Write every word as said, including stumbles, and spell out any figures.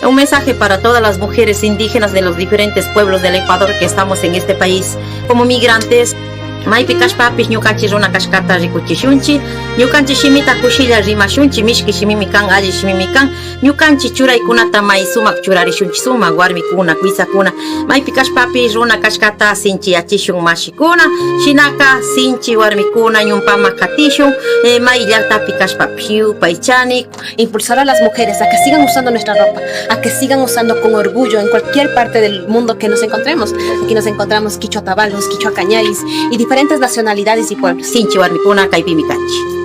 Un mensaje para todas las mujeres indígenas de los diferentes pueblos del Ecuador que estamos en este país como migrantes. Maypi kashpapish ñukanchik runa kashkata rikuchishunchik, ñukanchik shimita kushilla rimashunchik, mishki shimimi kan, alli shimimi kan, ñukanchik churaykunata may sumak churarishunchik, sumak warmikuna, kuytsakuna, maypi kashpapish runa kashkata sinchiyachishun mashikuna, shinaka sinchi warmikuna ñumpaman katishun, eh, may llaktapi kashpapish yupaychani. Impulsar a las mujeres a que sigan usando nuestra ropa, a que sigan usando con orgullo en cualquier parte del mundo que nos encontremos. Aquí nos encontramos kichwa tabalos, kichwa kañaris y diferentes nacionalidades y pueblos. Sinchi warmikuna kaypimi kanchik.